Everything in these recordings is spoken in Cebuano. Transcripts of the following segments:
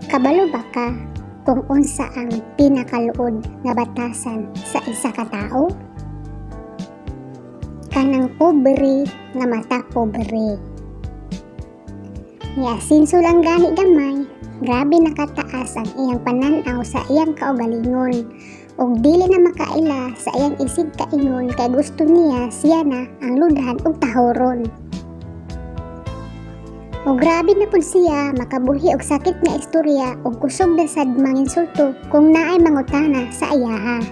Kabalo ba ka kung unsa ang pinakaluod nga batasan sa isa ka tawo? Kanang pobre nga mata pobre. Niasinso lang gani gamay, grabe nakataas ang iyang pananaw sa iyang kaugalingon ug dili na makaila sa iyang isig kaingon kay gusto niya siya na ang ludhan ug tahoron. Ug grabe na pud siya makabuhi og sakit nga istorya ug kusog na sad manginsulto kung naay mangutana sa iyaha.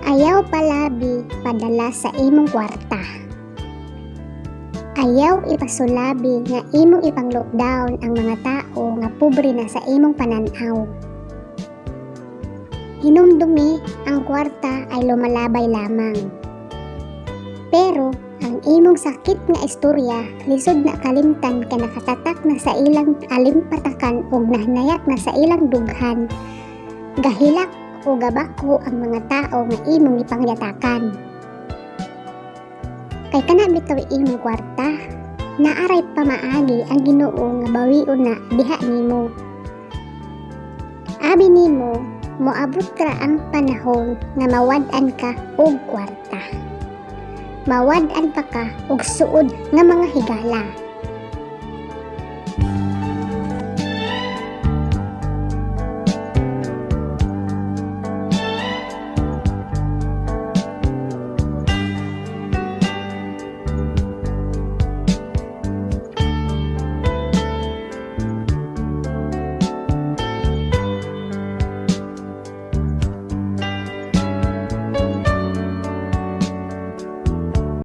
Ayaw palabi padala sa imong kwarta. Ayaw ipasulabi nga imong ipang lockdown ang mga tao nga pobre na sa imong pananaw. Hinumdumi, ang kwarta ay lumalabay lamang. Pero ang imong sakit nga istorya lisod na kalimtan kay nakatatak na sa ilang alimpatakan ug nahnayak na sa ilang dughan. Gahilak o gabako ang mga tao nga imong gipangyatakan. Kay kana bitaw imong kwarta, naaray pamaagi ang Ginoo nga bawion na diha nimo. Abi nimo, moabot ra ang panahon nga mawad-an ka og kwarta. Mawad-an pa ka og suod nga mga higala.